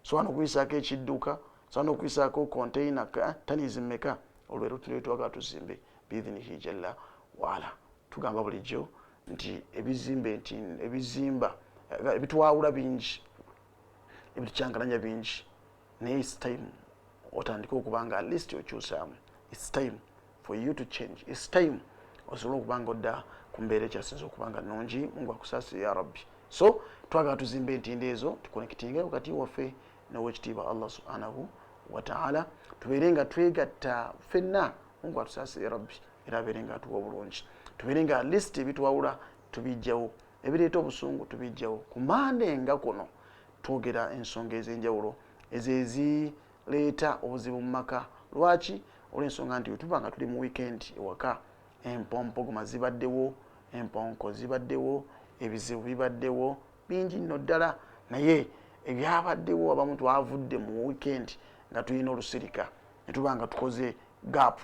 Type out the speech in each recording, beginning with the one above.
Sobola nokuyisaako ekidduka, sobola nokuyisaako container tani mmeka. Olwo olutindo lwetwagala tuzimbe biidhinihi jalla waala. Tugamba bulijjo nti ebizimbe, nti ebizimba ebitwawula bingi, ebitukyankalanya bingi, naye it's time otandike okuba nga at least okyusaamu. It's time for you to change. It's time osobole okuba nga odda ku mbeera ekyasinza okuba nga nnungi. Mungu akusaasire ya Rabbi. So twagala tuzimbe entindo ezo, tuconnectinge wakati waffe nowekitiibwa Allah subhanahu wataala, tubeere nga twegatta ffenna. Mungu atusaasire ya Rabbi, era abeere nga atuwa obulungi, tubeere nga at least ebitwawula tubijjawo, ebireeta obusungu tubijjawo. Ku Mande nga kuno twogera ensonga ez'enjawulo ezo ezireeta obuzibu mu maka. Lwaki? Olw'ensonga nti wetuba nga tuli mu weekend ewaka, empompogoma zibaddewo, emponko zibaddewo, ebizibu bibaddewo bingi nno ddala. Naye ebyabaddewo, abamu twavudde mu weekend nga tulina olusirika, netuba nga tukoze gap,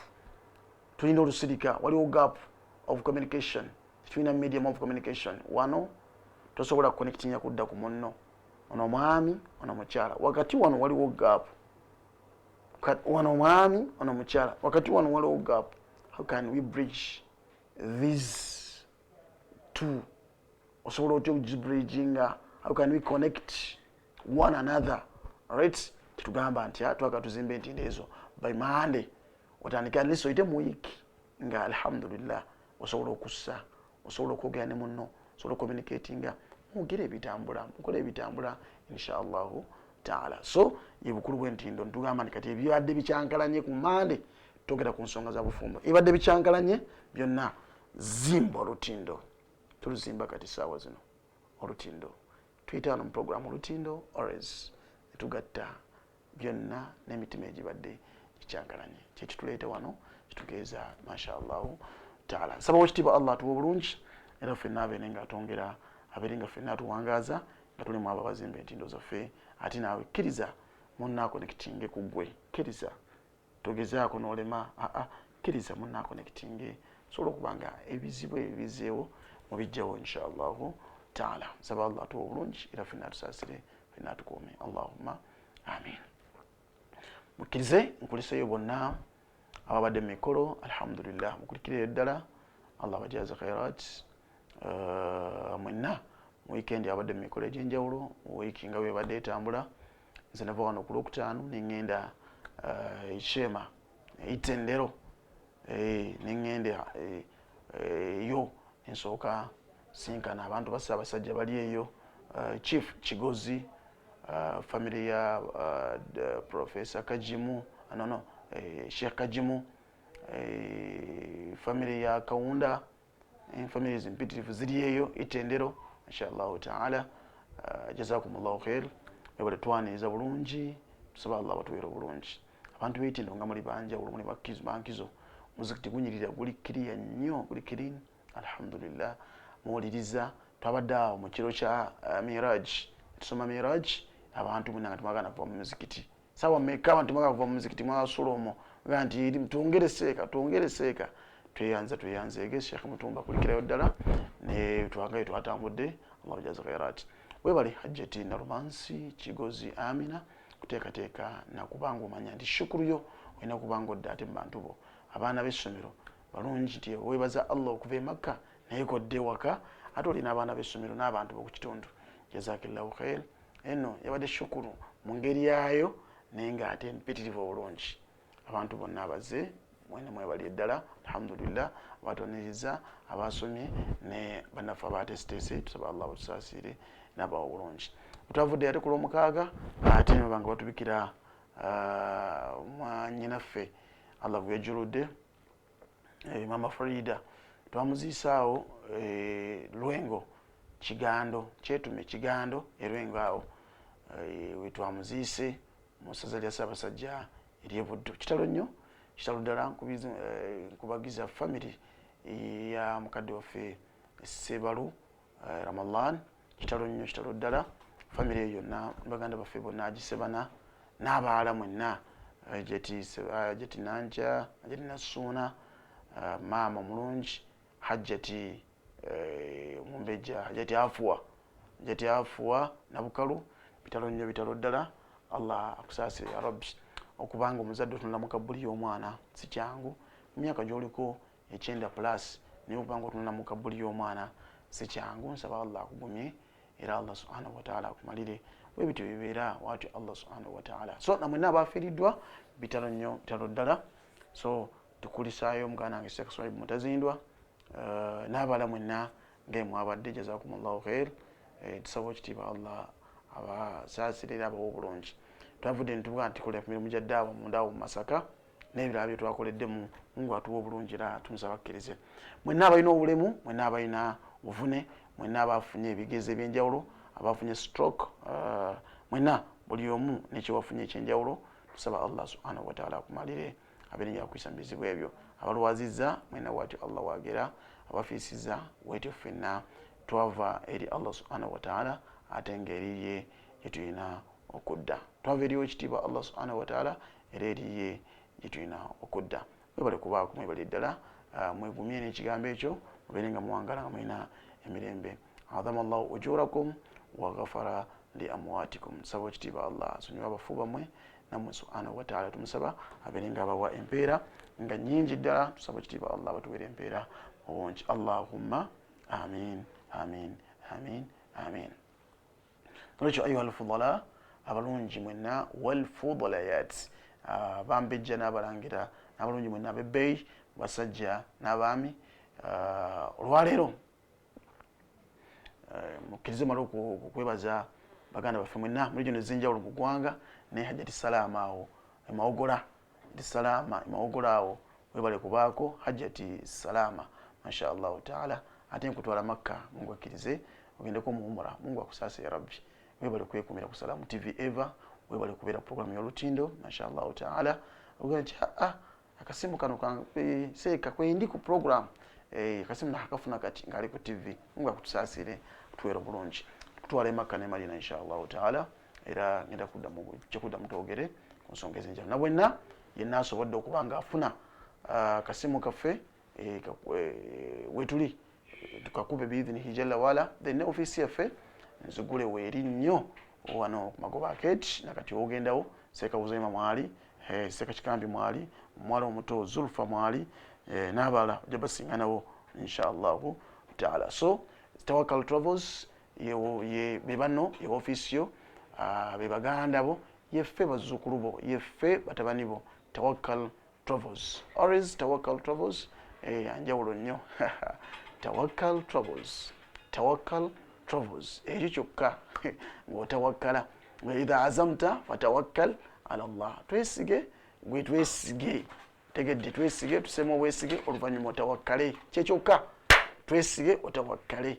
tulina olusirika, waliwo gap of communication, tulina medium of communication. Wano tosobola kuconnectinga kudda ku munno, ono omwami, ono mukyala, wakati wano waliwo gap. Wano omwami, ono mukyala, wakati wano waliwo gap. How can we bridge these two? Osobola otya okugibridginga? How can we connect one another? Right, tetugamba nti twagala tuzimbe entindo ezo. By Monday otandika, at least oyite mu week nga alhamdulillah osobola okussa, osobola okwogera ne munno, osobola ocommunicatinga, mwogere ebitambula, mukole ebitambula inshallahu taala. So ye bukulu bw'entindo. Ntugamba nti kati ebibadde bikyankalanye, ku Mande twogera ku nsonga za bufumbo, ebibadde bikyankalanye byonna zimba olutindo. Tuluzimba kati saawa zino olutindo. Tuyita wano mu program Olutindo always netugatta byonna n'emitima egibadde gikyankalanye. Kyekituleeta wano, kitugeeza mashallahu taala. Nsaba wekitiibwa Allah atuwa obulungi, era ffenna abeere nga atwongera, abeere nga ffenna atuwangaaza nga tuli mu abo abazimba entindo zaffe. Ate naawe kkiriza munno aconnectinge ku ggwe. Kkiriza, togezaako n'olema. Aa, kkiriza munno aconnectinge, osobola okuba nga ebizibu ebyo bizeewo mubijjawo inshallahu taala. Nsaba Allah atuwa obulungi, era ffenna atusaasire, ffenna atukuume. Allahumma amin. Mukkirize nkuliseyo bonna ababadde mu mikolo. Alhamdulillah, mukulikireyo ddala. Allah abajaze khairat mwenna mu weekend abadde mu mikolo egyenjawulo. Mu wiiki nga bwebadde etambula, nze nava wano ku Lwokutaano neŋŋenda ekyema eitendero, neŋŋenda eyo nensooka sinkana abantu ba Ssaabasajja bali eyo, Chief Kigozi, family ya Professor Kajimu, no, Sheikh Kajimu, family ya Kawunda, families mpitirivu ziri eyo itendero inshallahu taala. Jazakumullahu khair, mwebale twaniriza bulungi. Tusaba Allah batuweere obulungi. Abantu beitindo nga muli banjawulo, muli bankizo. Omuzikiti gunyirira, guli kiriya nnyo, guli clean, alhamdulillah. Muwuliriza, twabadde awo mu kiro kya Miraj, tusoma Miraj. Abantu mwena nga temwagana kuva mu muzikiti. Sawa meka abantu temwagala kuva mu muzikiti? Mwasula omwo ga nti twongere seeka, twongere seeka. Tweyanza, tweyanzeege. Sheekh Mutumba, kulikirayo ddala ne twangayo twatambudde. Allah bajaze khairat. Webale Hajjati Nalumansi Kigozi Amina kuteekateeka nakubanga omanya nti shukuru yo olina kubanga odda ate mu bantu bo, abaana b'essomero balungi, nti weebaza Allah okuva e Makka naye kodde ewaka ate olina abaana b'essomero n'abantu b'oku kitundu. Jazakillahu khair. Eno yabadde shukuru mu ngeri yaayo, naye nga ate mpitirivu obulungi. Abantu bonna abaze mwene mwebali eddala, alhamdulillah, abatwaniriza, abasomye ne bannaffe abatesitese, tusaba Allah batusaasire nabawa obulungi. Twavudde ate ku Lwomukaaga, ate nebanga batubikira mwanyinaffe Allah gwejuludde, Mama Farida, twamuziisaawo Lwengo Kigando, Kyetume Kigando erwengo awo wetwamuziise mu ssaza lya Ssaabasajja eryebuddu. Kitalo nnyo, kitalo ddala. Nkubagiza family ya mukadde waffe Sebalu Ramadan. Kitalo nnyo, kitalo ddala. Family eyo yonna, baganda baffe bonna, agisebana n'abaala mwenna, Jeti Nanja, Jeti Nasuuna, maama omulungi Hajjati Mumbejja, Hajjati Afuwa, Hajjati Afuwa Nabukalu. Bitalo nnyo, bitalo ddala. Allah akusaasire ya Rabbi. Okubanga omuzadde otunula mu kabbuli y'omwana si kyangu, mu myaka gy'oliko ekyenda plus, naye okubanga otunula mu kabbuli y'omwana si kyangu. Nsaba Allah akugumye era Allah subhanahu wataala akumalire webityo bibeera watyo Allah subhanahu wataala. So namwenna abafiiriddwa bitalo nnyo, bitalo ddala. So tukulisaayo muganda wange Sheikh Swaib Mutazindwa, n'abala mwenna nga mwabadde, jazakumullahu khair. Tusaba ekitiibwa Allah abasaasire era abawa obulungi. Twavudde netubuga nti tukolera ku mirimu gya ddaawa mundaawo mu Masaka n'ebirala bye twakoleddemu. Mungu atuwa obulungi era tumusaba akkirize. Mwenna abalina obulemu, mwenna abalina obuvune, mwenna abafunye ebigezo ebyenjawulo, abafunye stroke, mwenna buli omu nekyewafunye ekyenjawulo, tusaba Allah subhanahu wataala akumalire abeere nga akuyisa mu bizibu ebyo. Abalwazizza mwenna bwatyo Allah wagera, abafiisiza wetyo. Ffenna twava eri Allah subhanahu wataala, ate ngaeri ye gyetulina okudda. Twava eriwo ekitiibwa Allah subhanahu wataala, era eriye gyetulina okudda. Mwebale kubaako, mwebale ddala. Mwegumye n'ekigambo ekyo, mubeere nga muwangala nga mulina emirembe. Adhama llahu ujurakum wa ghafara li amwatikum. Tusaba ekitiibwa Allah asonyiwe abafu bammwe, nammwe subhanahu wataala tumusaba abeere nga abawa empeera nga nyingi ddala. Tusaba ekitiibwa Allah abatuweera empeera mu bungi. Allahumma amin, amin, amin, amin. Nolwekyo ayuha alfudala, abalungi mwenna, walfudalayat, bambejja n'abalangira n'abalungi mwenna ab'ebbeeyi, basajja n'abaami, olwaleero mukkirize male okwebaza baganda baffe mwenna muri gino ez'enjawulo mu ggwanga. Ne Hajati Salaama awo Emawogola, Hajati Salaama Emawogola awo, webale kubaako Hajati Salaama, masha Allahu taala. Ate nkutwala Makka, Mungu akkirize ogendeko mu umura. Mungu akusaase ya Rabbi. Webale kwekumira ku Salaamu TV eva, webale kubeera programu y'olutindo, masha Allahu taala. Ogenda nti aa akasimu kano seeka kwendi ku program, akasimu nakakafuna kati ngaali ku TV. Mungu akutusaasire, tuwere obulungi, kutwala emakka ne Madina insha Allahu taala. Era ngenda kuddamu twogere ku nsonga ezenjawulo. Nabwenna yenna asobodde okuba nga afuna akasimu kaffe, wetuli tukakube biidhinihi jalla waala. Then ne ofiisi yaffe nzigule weeri nnyo wano ku Magoba Arcade. Nakati ogendawo, Seeka Buzaima mwali, Seeka Kikambi mwali, omuwala omuto Zulfa mwali, n'abalala ojja basinganawo inshallahu taala. So Tawakal Travels be banno, ye ofiisi yo, be baganda bo, yeffe bazzukulu bo, yeffe batabani bo. Tawakal Travels, always Tawakal Travels, anjawulo nnyo. Tawakal Travels, Tawakal Travels, ekyo kyokka ng'otawakkala. Idha azamta fatawakkal ala Allah. Twesige gwe, twesige, tegedde, twesige, tusemu obwesige, oluvannyuma otawakkale. Kyekyokka, twesige, otawakkale,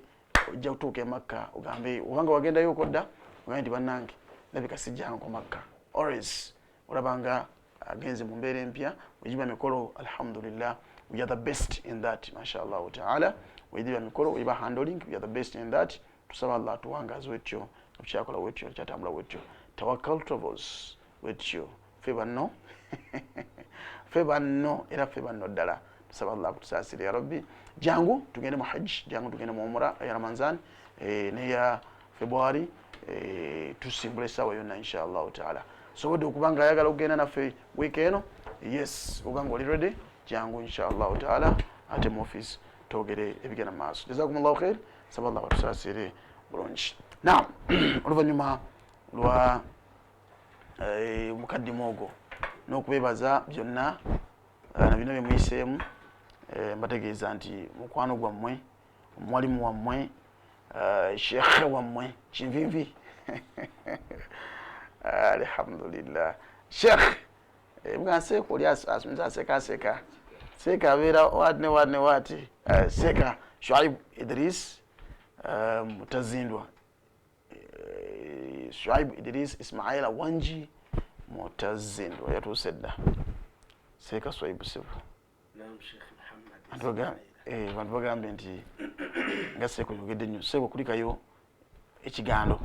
ojja kutuuka emakka ogambe obanga wagendayo okodda, ogambe nti bannange ndabika sijjanko Makka. Always olabanga agenze mu mbeera empya wegiba mikolo. Alhamdulillah, we are the best in that, mashallah taala. Wegiba mikolo, wegiba handling, we are the best in that. Tusaba Allah atuwangaze wetyo, tukyakola wetyo, tukyatambula wetyo. Tawakkal Travels wetyo, ffe banno, ffe banno, era ffe banno ddala. Tusaba Allah akutusaasire ya Rabbi. Jangu tugende mu hajj, jangu tugende mu umra ya Ramanzan, neya February, tusimbula essaawa yonna inshallahu taala. Sobodde okuba nga ayagala okugenda naffe wiiki eno, yes, oba nga oli ready, jangu inshallahu taala ate mu office twogere ebigenda mu maaso. Jazakumullahu khair. Saba Allah batusaasire bulungi. Naam, oluvannyuma lwa mukaddimu ogwo n'okubeebaza byonna na byonna bye muyiseemu, mbategeeza nti mukwano gwammwe, omuwalimu wammwe, shekhe wammwe Kinvinvi, alhamdulillah, shekh nga nseeka oli asomesa aseka seeka abeera waati ne waati ne waati, Seeka Shuaib Idris Mutazindwa, Shuaib Idris Ismaila Wanji Mutazindwa yatuuse dda. Seeka Swaibu, sibu bantu bagambye nti nga seeka oyogedde nnyo. Seeka, okulikayo ekigando.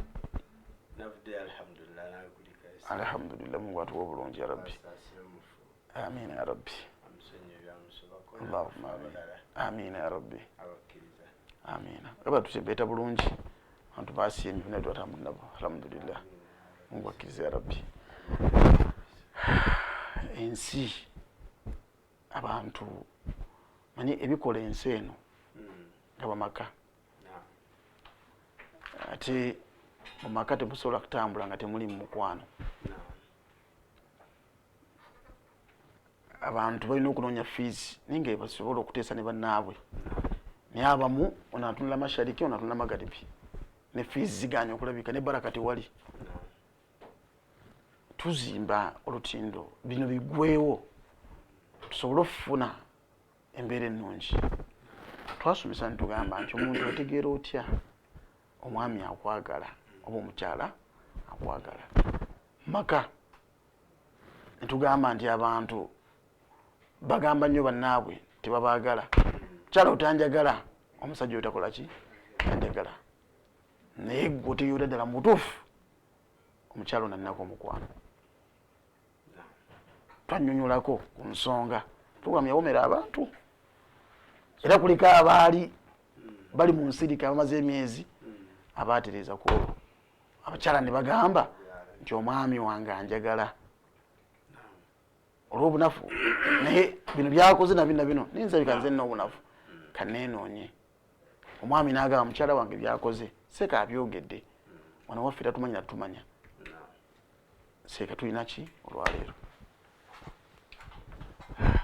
Alhamdulillah, Mungu atuwa obulungi ya Rabbi. Amina ya Rabbi, allahumma amin, amina ya Rabbi, amina. Aba tusembeeta bulungi, abantu basiimye, naye twatambula nabo, alhamdulillah. Mungu akkiriza ya Rabbi. Ensi abantu manyi ebikola ensi eno nga bamaka, ate mu maka temusobola kutambula nga temuli mu mukwano. Abantu balina okunoonya fees naye nga basobola okuteesa ne bannaabwe, naye abamu ono atunula mashariki, ono atunula magaribi, ne fees ziganye okulabika ne baraka tewali. Tuzimba olutindo, bino bigwewo tusobole okufuna embeera ennungi. Twasomesa nitugamba nti omuntu otegeera otya omwami akwagala oba omukyala akwagala maka, netugamba nti abantu bagamba nnyo bannaabwe tebabaagala, mukyala otanjagala, omusajja otakola ki tanjagala, naye gwe otegeera ddala mu butuufu omukyala ono alinako omukwano. Twanyonyolako ku nsonga program yawomera abantu, era kuliko abaali bali mu nsirika bamaze emyezi abaatereeza ku olwo, abakyala ne bagamba nti omwami wange anjagala olw'obunafu, naye bino byakoze na bino bino ninzabika nze nina obunafu kanneenoonye. Omwami n'agamba mukyala wange byakoze seeka abyogedde, wano waffe tatumanya natumanya, seeka tulina ki olwaleero?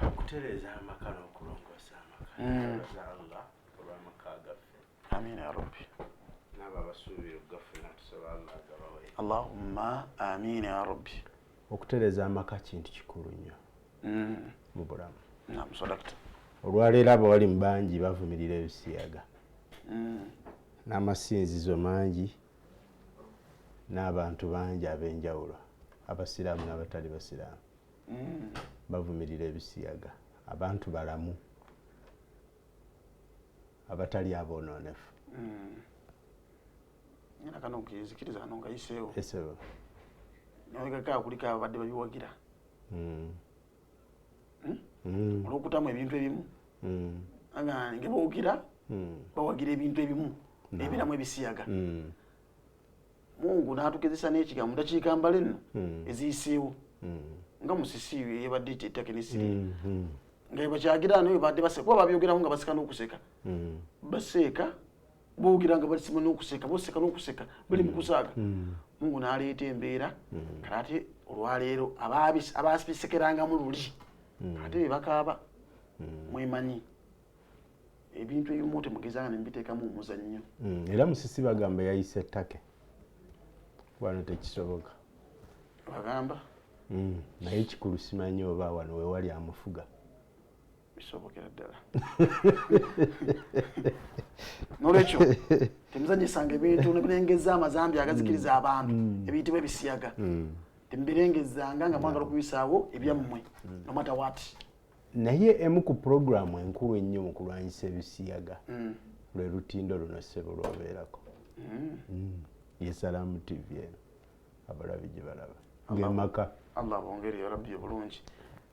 Okutereeza amaka n'okulongoosa amaka. Twebaza Allah olw'amaka gaffe. Amiina ya rabbi. N'abo abasuubira okugafuna tusaba Allah agabawe. Allahumma amiina ya rabbi. Okutereeza amaka kintu kikulu nnyo mu bulamu. Naam, sadakta. Olwaleero abawali mu bangi bavumirira ebisiyaga n'amasinzizo mangi n'abantu bangi ab'enjawulo, abasiraamu n'abatali basiraamu, bavumirira ebisiyaga. Abantu balamu abatali aboononefu. Ngenda kano nzikiriza kano ngayiseewo. Esebo. Nabegaka kuliko ababadde babiwagira olwokutamu ebintu ebimu nga boogera bawagira ebintu ebimu ebiramu ebisiyaga. Mungu n'atugezesa n'ekigambo dakiika mbale nno eziyiseewo nga musisi yebadde ettaka nesiri nga bakyagira naye badde baseka, kuba babyogeramu nga baseka n'okuseka, baseeka boogera nga basima n'okuseka, boseka n'okuseka bali mu kusaaga. Mungu n'aleeta embeera kale ate olwaleero ababisekerangamu luli ate be bakaaba. Mwemanyi ebintu ebimu temugezanga nemubiteekamu omuzannyo. Era musisi bagamba yayise ettake wano tekisoboka. Bagamba Naye kikulu simanyi oba wano wewali amufuga. Bisobokera ddala. Nolwekyo temuzanyisanga ebintu nebirengeza amazambi agazikiriza abantu ebiyitibwa ebisiyaga, temubirengezanga nga mwagala okubisaawo ebyammwe no matter what. Naye emu ku puroguramu enkulu ennyo mu kulwanyisa ebisiyaga lwe lutindo luno ssebo lwobeerako. Ye Salaamu TV eno abalabi gye balaba ng'emaka. Allah bongere ya rabbi obulungi.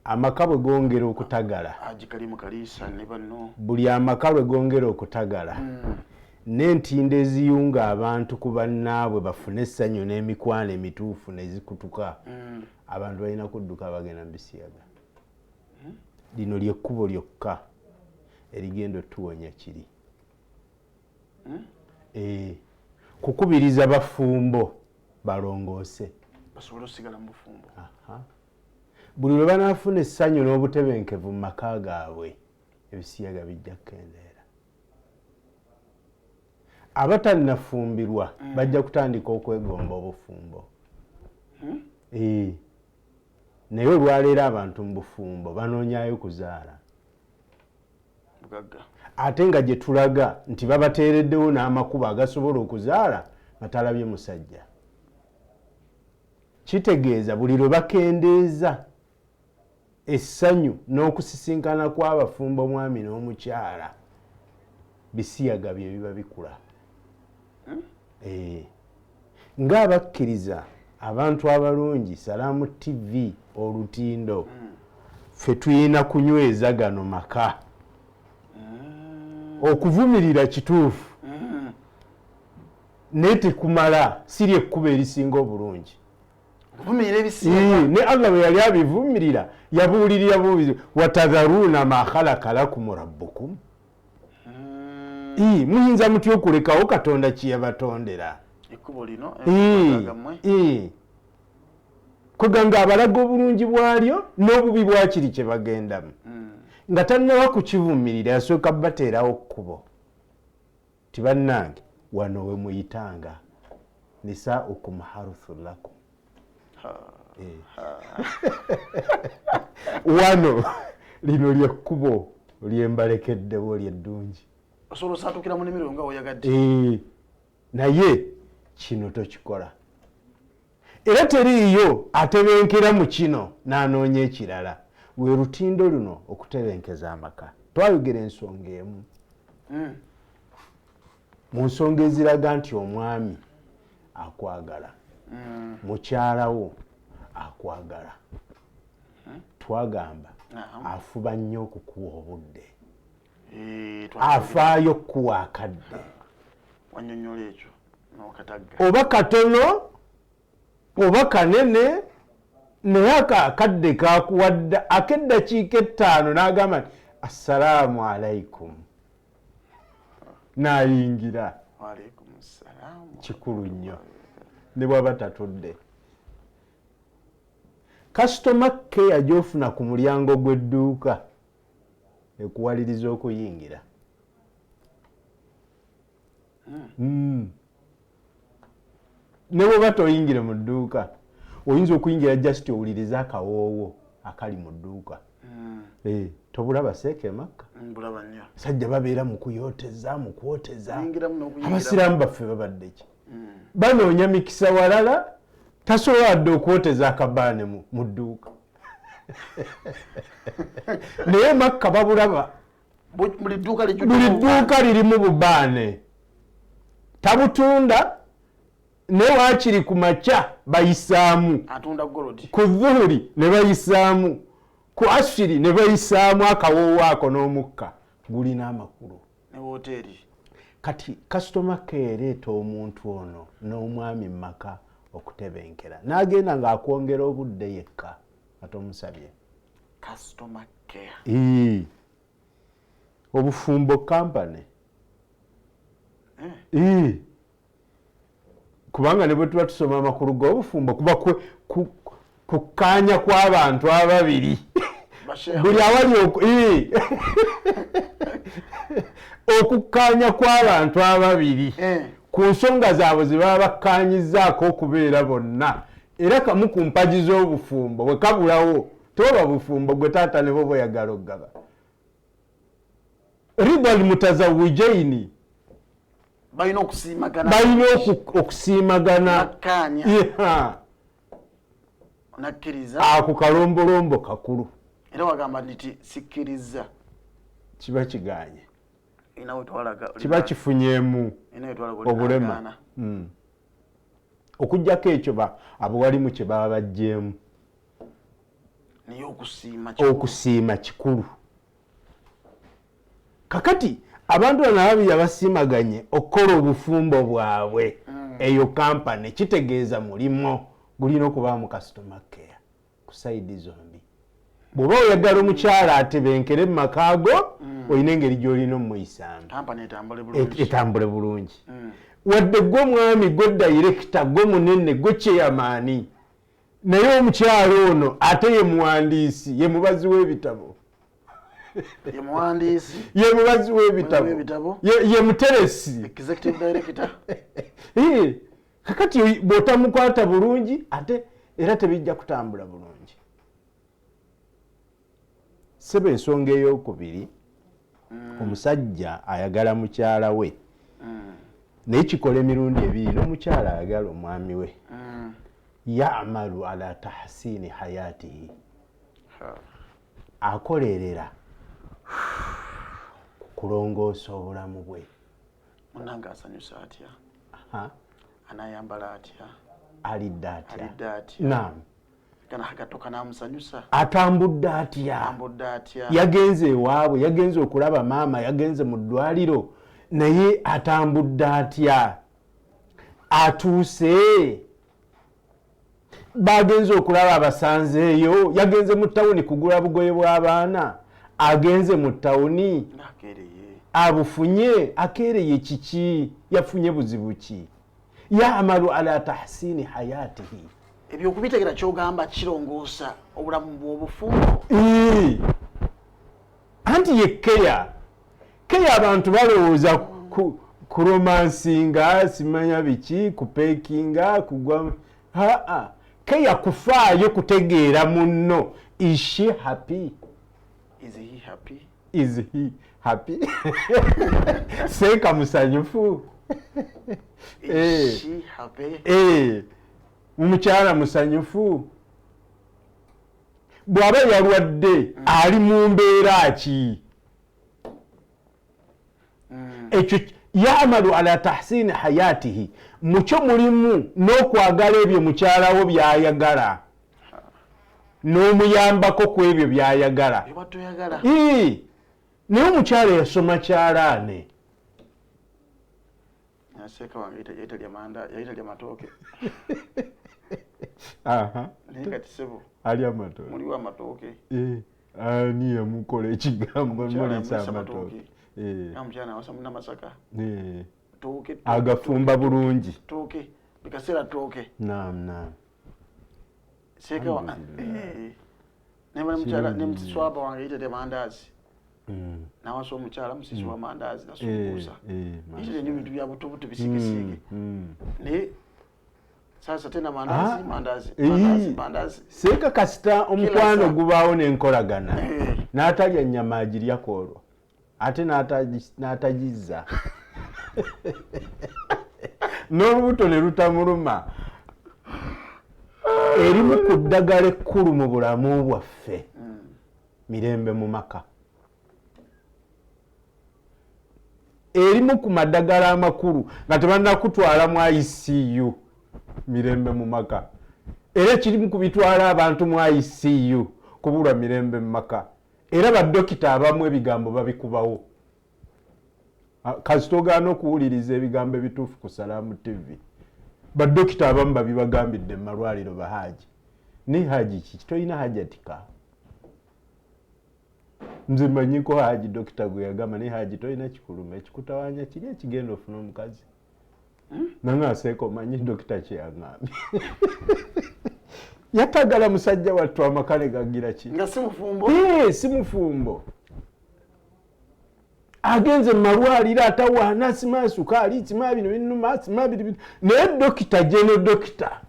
Amaka bwe gongera okutagala, Haji Kalimu Kaliisa ne banno, buli amaka lwe gongera okutagala n'entindo eziyunga abantu ku bannaabwe bafune essanyu n'emikwano emituufu ne zikutuka, abantu balina kudduka bagenda mu bisiyaga. Lino lyekkubo lyokka erigenda otuwonya kiri. Kukubiriza bafumbo balongoose basobole osigala mu bufumbo. Buli lwe banaafuna essanyu n'obutebenkevu mu maka gaabwe, ebisiyaga bijja kukendeera. Abatannafumbirwa bajja kutandika okwegomba obufumbo. Naye olwaleero abantu mu bufumbo banoonyayo kuzaala bugagga, ate nga gye tulaga nti babateereddewo n'amakubo agasobola okuzaala nga talabye musajja. Kitegeeza buli lwe bakendeeza essanyu n'okusisinkana kw'abafumbo omwami n'omukyala, bisiyaga bye biba bikula. Ng'abakkiriza abantu abalungi, Salaamu TV olutindo, ffe tulina kunyweza gano maka. Okuvumirira kituufu, naye tekumala, si lyekkubo erisinga obulungi. Okuvumirira ebisiyaga. Ne Allah bwe yali abivumirira Yabuulirira buulizi, watadharuuna ma khalaka lakum rabbukum. Muyinza mutya okulekawo Katonda kyeyabatondera? Ekkubo lino, Kwegamba abalaga obulungi bwalyo n'obubi bwakiri kye bagendamu. Nga tannaba kukivumirira, yasooka bateerawo kkubo ti bannange, wano we muyitanga, nisaukum haruthu lakum. Wano lino lyekkubo lyembalekeddewo lyeddungi. Osobola osaatukira mu nimiro nga oyagadde. Naye kino tokikola, era teriiyo atebenkera mu kino n'anoonya ekirala. Lwe lutindo luno okutebenkeza amaka. Twayogera ensonga emu mu nsonga eziraga nti omwami akwagala, mukyalawo akwagala. Twagamba afuba nnyo okukuwa obudde, afaayo okukuwa akadde, wanyonyola ekyo n'okatagga, oba katono oba kanene, naye ako akadde kakuwadde ak'eddakiika 5, n'agamba nti assalaamu alaikum, n'ayingira. Waalaikum salaamu. Kikulu nnyo, ne bwaba tatudde. Customer care gy'ofuna ku mulyango gw'edduuka ekuwaliriza okuyingira. Ne bwoba toyingire mu dduuka, oyinza okuyingira just owulirize akawoowo akali mu dduuka. Tobulaba seeka emakka? Mbulaba nnyo. Sajja babeera mu kuyooteza, mu kwoteza. Oyingiramu n'okuyingira. Abasiraamu baffe babadde ki? Banoonya mikisa walala, tasobola wadde okwoteza akabaane mu dduuka, naye Makka babulaba. Buli dduuka lijjudde buli obubaane. Dduuka lirimu bubaane, tabutunda, naye waakiri ku makya bayisaamu. Atunda gold. Ku dhuhuri ne bayisaamu, ku asiri ne bayisaamu. Akawoowo ako n'omukka gulina amakulu. Ne woteeri. Kati customer care ereeta omuntu ono n'omwami mu maka okutebenkera, n'agenda ng'akwongera obudde yekka nga tomusabye. Customer care. Obufumbo kampany. Kubanga ne bwe tuba tusoma amakulu g'obufumbo, kuba kukkaanya kw'abantu ababiri. Bashehe. Buli awali okukkaanya kw'abantu ababiri ku nsonga zaabwe ze baba bakkaanyizaako okubeera bonna. Era kamu ku mpagi z'obufumbo bwe kabulawo, tewaba bufumbo. Gwe taata ne bwoba oyagala okugaba rida almutazawijaini, balina okusiimagana. Balina okusiimagana. Bakkaanya. Nakkiriza. Ako kalombolombo kakulu. Era wagamba nti sikkiriza, kiba kiganye. Ina wetwalaga. Kiba kifunyeemu ina wetwalaga obulema. Okugjako ekyo abawalimu kye baba baggyemu. Naye okusiima kikulu. Okusiima kikulu. Kakati abantu bano ababiri abasiimaganye okukola obufumbo bwabwe, eyo kampani, kitegeeza mulimo gulina okubaamu customer care ku side zombi. Bw'oba oyagala omukyala atebenkere mu maka go, olina engeri gy'olina omuyisaamu. Kampani etambule bulungi. Etambule bulungi. Wadde gwe mwami, gwe director, gwe munene, gwe chairman, naye omukyala ono ate ye muwandiisi, ye mubazi w'ebitabo. Ye muwandiisi. Ye mubazi w'ebitabo. W'ebitabo. Ye muteresi. Executive director. Kakati bw'otamukwata bulungi, ate era tebijja kutambula bulungi. Seba, ensonga eyokubiri, omusajja ayagala mukyala we, naye kikola emirundi ebiri, n'omukyala ayagala omwami we, yamalu ala tahsini hayatihi. Akolerera ku kulongoosa obulamu bwe. Munange asanyusa atya? Aha. Anayambala atya? Alidde atya? Alidde atya? Naam. Kana akagatto kanaamusanyusa? Atambudde atya? Atambudde atya? Yagenze ewaabwe, yagenze okulaba maama, yagenze mu ddwaliro, naye atambudde atya? Atuuse? Bagenze okulaba abasanzeeyo, yagenze mu tawuni kugula bugoye bw'abaana, agenze mu tawuni abufunye, akeereye kiki, yafunye buzibu ki? Yamalu ala tahsini hayatihi. Ebyo okubitegera kyogamba kirongoosa obulamu bw'obufumbo. Anti ye keya keya, abantu balowooza kuromansinga, simanya biki, kupekinga, kugwa. Aa, keya kufaayo kutegeera munno. Is she happy? Is he happy? Is he happy? Seeka musanyufu? Is she happy? Omukyala musanyufu? Bw'aba yalwadde, ali mu mbeera ki? Ekyo yamalu ala tahsini hayatihi, mukyo mulimu n'okwagala ebyo mukyalawo byayagala, n'omuyambako ku ebyo byayagala. Byoba toyagala. Naye omukyala yasoma kyalaane. Seeka wange yayitalya manda, yayitalya matooke. Naye kati sebo ali amatooke. Muliwo amatooke. Ani yamukola ekigambo? Omukyala Muliisa yamulisa amatooke. Omukyala nawasa munamasaka. Tooke. Agafumba bulungi. Tooke bikaseera tooke. Naam, naam. Seeka wa Alhamdulillah. Nemukyala Kirungi. Nemuswaba wange yitalya mandaazi. Nawasa omukyala musisi wa mandaazi nasumbuusa. Yitalya nnyo ebintu bya butobuto, bisiikesiike. Naye sasa tena mandaazi, mandaazi, mandaazi, mandaazi. Seeka kasita omukwano saa. gubaawo n'enkolagana, n'atalya nnyama agirya kwolwo, ate n'atagizza, n'olubuto ne lutamuluma. Erimu ku ddagala ekkulu mu bulamu bwaffe, mirembe mu maka. Erimu ku maddagala amakulu nga tebannakutwala mu ICU, mirembe mu maka. Era kirimu ku bitwala abantu mu ICU, kubulwa mirembe mu maka. Era badokita abamu ebigambo babikubawo. Kasita ogaana okuwuliriza ebigambo ebituufu ku Salaamu TV, badokita abamu babibagambidde mu malwaliro. Bahaji ne haji kiki, tolina hajatika. Nze manyiko haji dokita gwe yagamba, naye haji tolina kikuluma, ekikutawanya kiri ekigenda ofuna omukazi. Nange aseeka, omanyi dokita kyeyaŋambye? Yatagala musajja wattu, amaka ne gagira ki? Nga si mufumbo. Si mufumbo, agenze mu malwaliro, atawaana, sima sukaali, sima bino binuma, sima biri bino. Naye dokita, geno dokita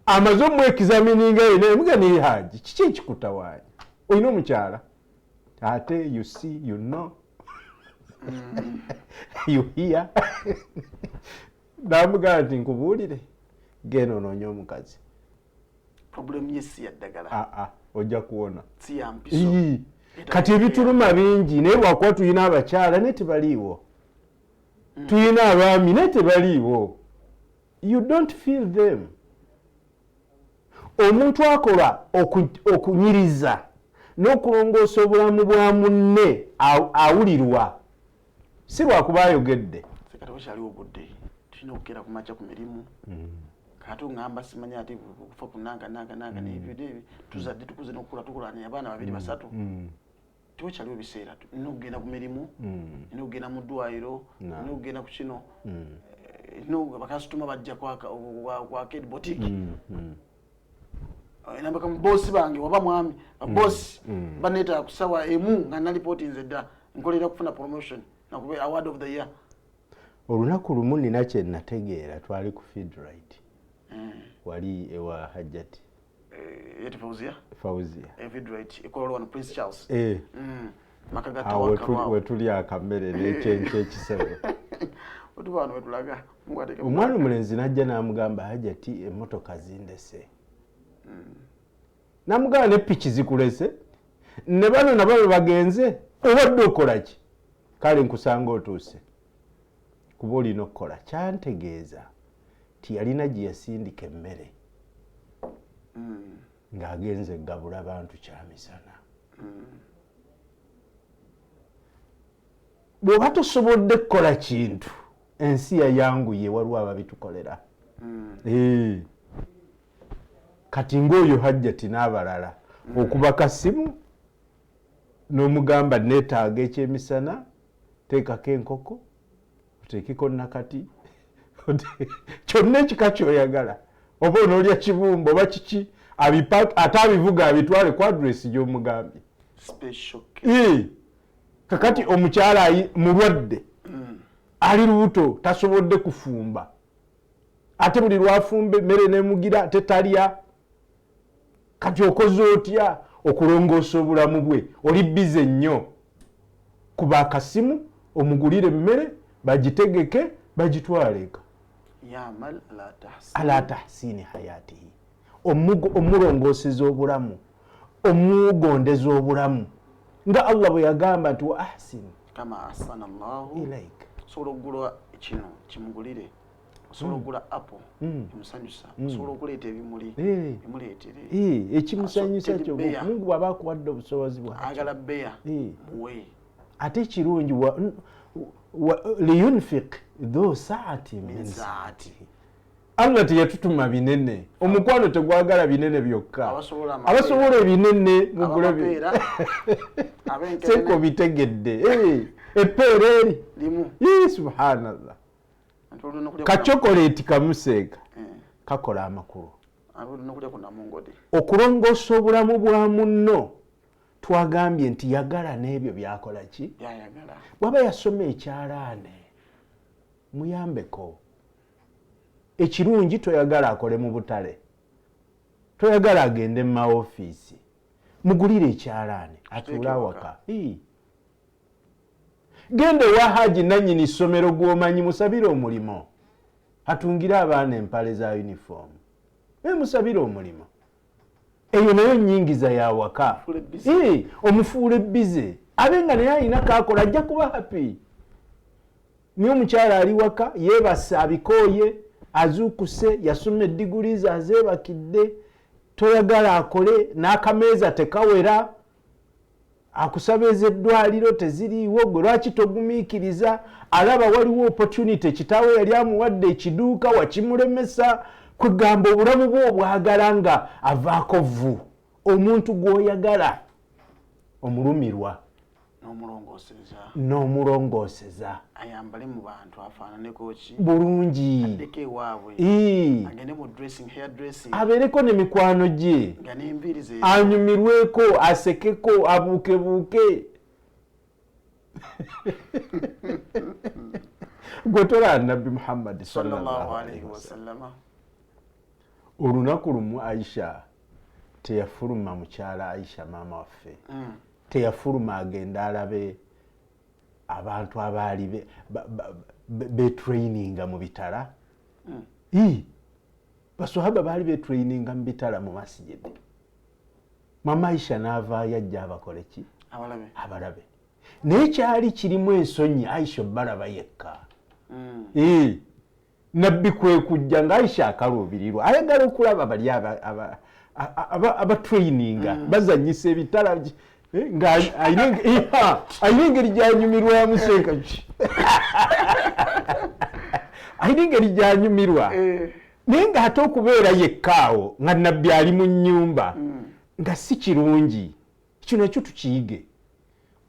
amaze omwexamininga yena, emuga, naye haji kiki ekikutawaanya? Olina omukyala ate you see, you know, you hear. Namugamba nti nkubuulire, genda onoonye omukazi. Problem ye si ya ddagala. Aa, ojja kuwona. Si ya mpiso. Ii. Kati ebituluma bingi, naye lwakuba tulina abakyala naye tebaliiwo, tulina abaami naye tebaliiwo. You don't feel them. Omuntu akola okunyiriza n'okulongoosa obulamu bwa munne awulirwa, si lwakuba ayogedde. Kati wakyaliwo obudde, tulina okukera ku makya ku mirimu. Kati oŋŋamba simanyi ate okufa ku nanka nanka nanka nebyo nebyo, tuzadde, tukuze n'okukula, tukulanye abaana babiri, basatu, tewakyaliwo biseera. Nina okugenda ku mirimu, nina okugenda mu ddwaliro, nina okugenda ku kino, nina bakasitoma bajja kwaka boutique. Nambaka mubosi bange waba mwami babosi baneetaaga ku ssaawa 1 nga nalipooti nze dda nkolera kufuna promotion nakube award of the year. Olunaku lumu nina kye nategeera, twali ku Feedright wali ewa Hajjati. Yeti Fauzia. Fauzia. Feedright ekololo wano Prince Charles. Maka ga Awo Tawakkalwa. Wetuli akamere n'ekyenkya ekisebo. Wetuba wano wetulaga. Mungu ateeke Omwana omulenzi najja n'amugamba, Hajjati, emmotoka zindese. Namugamba, ne piki zikulese, ne bano nabo bwe bagenze, obadde okola ki? Kale nkusanga otuuse kuba olina okukola. Kyantegeeza ti yalina gye yasindika emmere ng'agenze gabula bantu kyamisana. Bw'oba tosobodde kukola kintu, ensi yayanguye, waliwo ababitukolera. Kati ng'oyo Hajjati n'abalala, okuba kasimu n'omugamba, "Neetaaga ekyemisana, teekako enkoko, oteekeko nakati, kyonna ekika kyoyagala, oba onoolya kibumba oba kiki," ate abivuga abitwale ku address gy'omugambye. Special. Kakati omukyala mulwadde, ali lubuto, tasobodde kufumba, ate buli lwafumba emmere nemugira tetalya. Kati okoze otya okulongoosa obulamu bwe? Oli busy nnyo, kuba akasimu omugulire emmere, bagitegeke, bagitwale eka. Yamal ala tahsin ala tahsini hayatihi, omulongooseza obulamu, omugondeza obulamu, nga Allah bwe yagamba nti, "Wa ahsin kama ahsana Allahu ilaik." Osobola okugula kino, kimugulire. Osobola okugula apple, emusanyusa. Osobola okuleeta ebimuli, emuleetere. Ekimusanyusa Teddy kyo. bear. Mungu bw'aba akuwadde obusobozi bwakyo, ayagala beya, muwe. Ate ekirungi, liyunfiq dhu saati min saati. Allah teyatutuma binene. Omukwano tegwagala binene byokka. Abasobola amapeera. Abasobola ebinene mugule. Abamapeera, ab'enkenene. Seko bitegedde. Epeera eri limu. Ii, subhanallah. Anti olina okulya Kachokoleti kamuseeka, kakola amakulu. Ate olina okulya ku namungodi. Okulongoosa obulamu bwa munno, twagambye nti yagala n'ebyo byakola ki? Byayagala. Bw'aba yasoma ekyalaane, muyambeko. Ekirungi, toyagala akole mu butale, toyagala agende mu maofiisi, mugulire ekyalaane atuule awaka. Ii. Genda ewa Haji nannyini ssomero gw'omanyi, musabire omulimu atungire abaana empale za uniform. Musabire omulimu, eyo nayo nyingiza yawaka. Omufuule busy. Omufuule busy, abe nga naye alina kakola, ajja kuba happy. Niye omukyala ali waka yeebase, abikooye, azuukuse, yasoma eddiguli ze, azeebakidde, toyagala akole, n'akameeza tekawera, akusaba ez'eddwaliro teziriiwo. Gwe lwaki togumiikiriza? Alaba waliwo opportunity, kitaawe yali amuwadde ekiduuka, wakimulemesa. Kwegamba obulamu bwe obwagala nga avaako vvu. Omuntu gw'oyagala omulumirwa n'omulongooseza. N'omulongooseza. Ayambale mu bantu, afaananeko ki? Bulungi. Addeko ewaabwe. Agende mu dressing, hair dressing. Abeereko ne mikwano gye. Nga n'enviiri ze. Anyumirweko, asekeko, abuukebuuke. Gwe tolaba Nabbi Muhammadi sallallahu alaihi wasallama? Olunaku lumu Aisha teyafuluma, mukyala Aisha maama waffe, teyafuluma agenda alabe abantu abaali betraininga mu bitala. Ii, baswahaba baali betraininga mu bitala mu masijidi. Mama Aisha n'avaayo ajja abakole ki? Abalabe. Abalabe. Naye kyali kirimu ensonyi Aisha obalaba yekka. Nabbi kwe kujja nga Aisha akaluubirirwa, ayagala okulaba bali abatraininga bazanyisa ebitala, nga alina engeri gyanyumirwamu. Seeka alina engeri gyanyumirwa, naye ng'ate okubeera yekkaawo nga Nabbi ali mu nnyumba nga si kirungi. Kino nakyo tukiyige.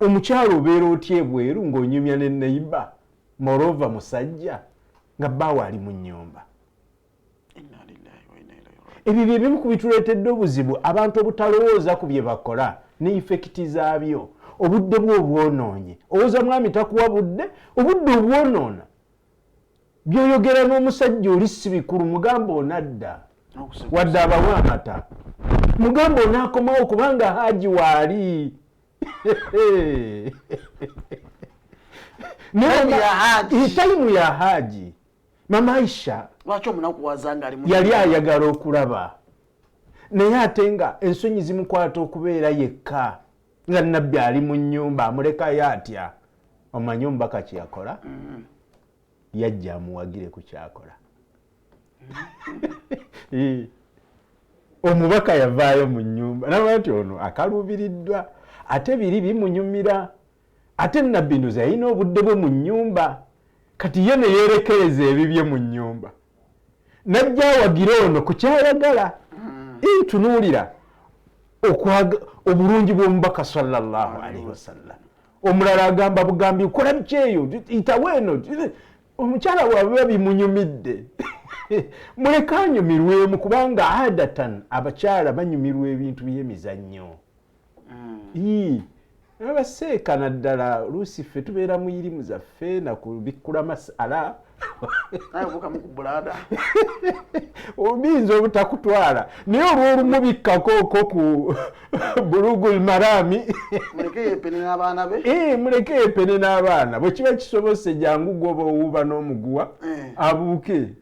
Omukyalo obeera otya ebweru ng'onyumya ne neighbour, moreover musajja, nga bbaawe ali mu nnyumba? Inna lillahi wa inna ilaihi raji'un. Ebyo bye bimu ku bituleetedde obuzibu, abantu obutalowooza ku bye bakola ne effect zaabyo. Obudde bwe obwonoonye. Owooza mwami takuwa budde, obudde obwonoona. Byoyogera n'omusajja oli si bikulu. Mugamba onadda, N'okuseka. wadde abawa amata, mugamba onaakomawo kubanga Haji waali. Time ya Haji. Time ya Haji. Mama Aisha Lwaki omunakuwaza nga ali mu yali ayagala okulaba, naye ate nga ensonyi zimukwata okubeera yekka nga Nabbi ali mu nnyumba. Amulekayo atya? Omanyi omubaka kyeyakola? Yajja amuwagire ku kyakola. Omubaka yavaayo mu nnyumba naba nti ono akaluubiriddwa, ate biri bimunyumira, ate Nabbi ndoza yalina obudde bwe mu nnyumba. Kati ye ne yeerekereza ebibye mu nnyumba, najja awagira ono ku kyayagala. Ntunuulira obulungi bw'omubaka sallallahu alaihi wasallam. Omulala agamba bugambi, kola biki eyo, itawo eno. Omukyala bw'aba bimunyumidde, muleke anyumirwemu, kubanga adatan abakyala banyumirwa ebintu by'emizannyo. Abaseeka naddala oluusi ffe tubeera mu irimu zaffe nakubikkula masala. Naye obuukamu ku bulaada. Biyinza obutakutwala, naye olw'olumu bikkako ku Bulugul Marami. Muleke yepene n'abaana be. Muleke yepene n'abaana. Bwe kiba kisobose, jangu gwoba owuuba n'omuguwa abuuke.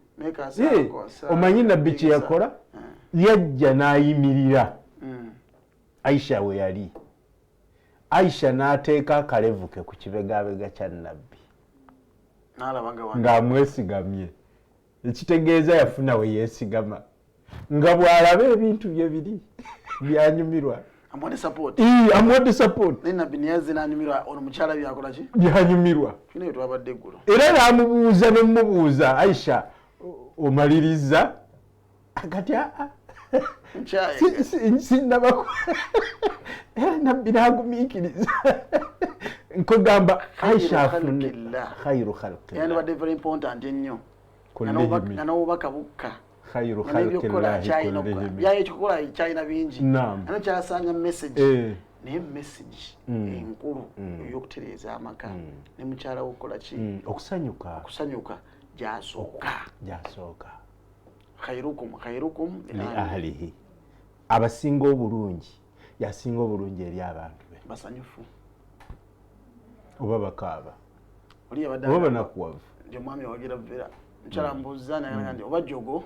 Omanyi Nabbi kye yakola? Yajja n'ayimirira Aisha we yali. Aisha n'ateeka akalevu ke ku kibegabega kya Nabbi ng'amwesigamye, ekitegeeza yafuna we yeesigama nga bw'alaba ebintu bye biri byanyumirwa. Amuwadde support. Amuwadde support. Naye Nabbi neyazze n'anyumirwa ono mukyala byakola ki? Byanyumirwa. Tulina bye twabadde eggulo. Era n'amubuuza, nemubuuza, "Aisha, omaliriza?" Kati aa, sinnabako. Era Nabbi n'agumiikiriza. Nkugamba Aisha afune khairu khalqillah. Yandibadde very important ennyo. Kullihimi. Nga n'obubaka bukka. Khairu Nga n'ebyokukola khalqillahi kyalina kullihimi. Byayekikola kyalina bingi. Ate kyasanga message. Naye message enkulu ey'okutereeza amaka ne mukyala wo okukola ki? Okusanyuka. Okusanyuka gyasooka. Gyasooka. Khairukum khairukum li ahlihi. Abasinga obulungi yasinga obulungi eri abantu be. Basanyufu. Oba bakaaba. Oli yabadde oba banakuwavu. Nti omwami awagira Villa, mukyala mbuuza naye nti oba jogo.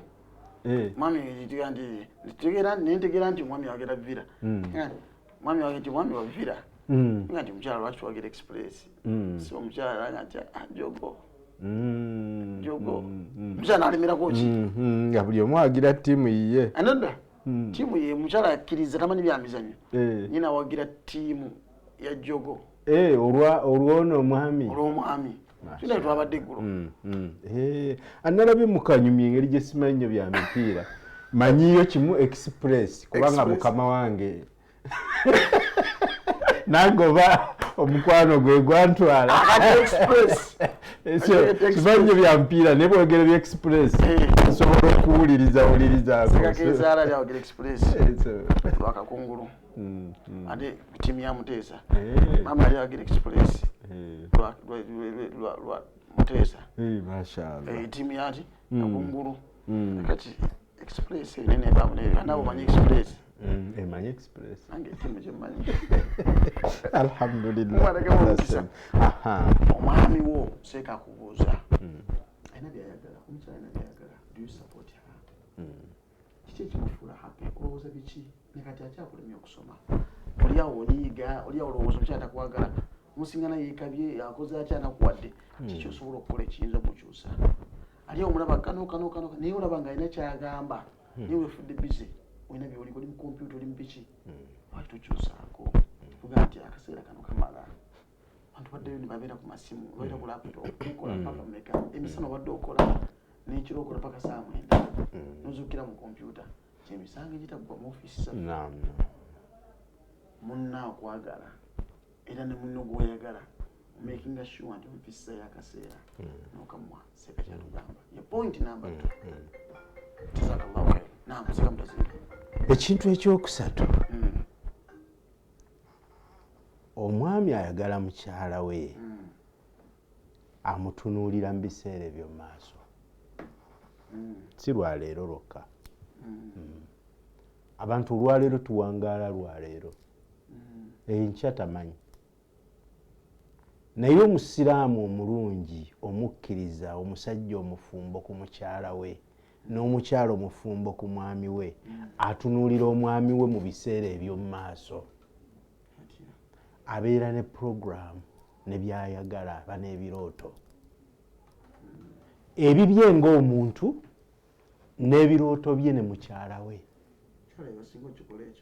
Mwami ntegeera nti ntegeera nentegeera nti omwami awagira Villa. Mwami wagira nti mwami wa Villa. Nga nti mukyala, lwaki tuwagira Express? Si omukyala nga nti, "Ah, jogo." Jogo. Mukyala n'alemerako ki? Nga buli omu awagira ttiimu yiye. Anadda ttiimu ye mukyala akkiriza tamanyi bya mizannyo. Nyina awagira ttiimu ya jogo. Olwono omwami. Olw'omwami. Tulina twabadde eggulo. Analabye mukanyumya engeri gye simanyi nnyo bya mipiira. Manyiyo kimu, Express, kubanga Express. Mukama wange nange oba omukwano gwe gwantwala. Akati Express. Simanyi nnyo bya mupiira, naye bwogere bya Express nsobola okuwuliriza wulirizaako. Sekakezaala lyawagira Express lwakakungulu, ate ttiimu ya Muteesa. Maama yali awagira Express lwa Muteesa. Mashallah. Ttiimu yati kakungulu. Kati Express enene ebaamu nabo omanyi Express. Emanyi Express. Nange ettiimu gyemmanyi. Alhamdulillah. Mubaleke omukisa. Omwami wo seeka akubuuza, alina byayagala, omukyala alina byayagala, do you support her? Kiki ekimufuula happy? Olowooza biki? Ne kati akyakulemya okusoma, oli awo onyiiga, oli awo olowooza omukyala takwagala, omusingana yeekabye, akoze atya, anakuwadde kiki? Osobola okukola ekiyinza omukyusa? Ali awo omulaba kano kano kano, naye olaba nga alina kyagamba, naye wefudde busy, olina byoliko, oli mu kompyuta, oli mu biki. Lwaki tokyusaako tugaa nti akaseera kano kamala abantu baddeyo ne babeera ku masimu, babeera ku laptop, mukola paka meka emisana, obadde okola n'ekiro, okola paka saa 9, nozuukira mu kompyuta, kyemisango egitaggwa mu ofiisi zaffe. Munna akwagala era ne munno gwoyagala, makinga sure nti omufisiza y'akaseera nokamuwa. Seeka kyatugamba ye point number 2. Jazakallahu khair. Naam, seeka mutazinga. Ekintu ekyokusatu, omwami ayagala mukyala we amutunuulira mu biseera ebyo mu maaso, si lwaleero lwokka. Abantu olwaleero tuwangaala lwaleero, enkya tamanyi. Naye omusiraamu omulungi, omukkiriza, omusajja omufumbo ku mukyala we n'omukyala omufumbo ku mwami we, atunuulira omwami we mu biseera eby'omu maaso. Abeera ne puroguramu ne byayagala, aba n'ebirooto ebibye ng'omuntu n'ebirooto bye ne mukyala we.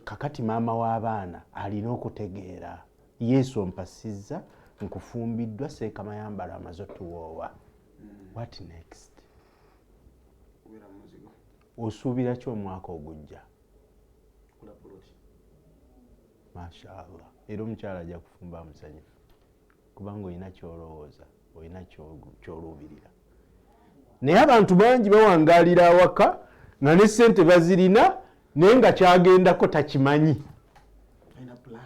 Kakati maama w'abaana alina okutegeera, Yesu ompasizza, nkufumbiddwa, seekamayambala amaze otuwoowa, what next? Osuubira ki omwaka ogujja? Mashaallah. Era omukyala ajja kufumba musanyufu kubanga olina kyolowooza, olina kyoluubirira. Naye abantu bangi bawangaalira awaka nga ne ssente bazirina naye nga kyagendako takimanyi.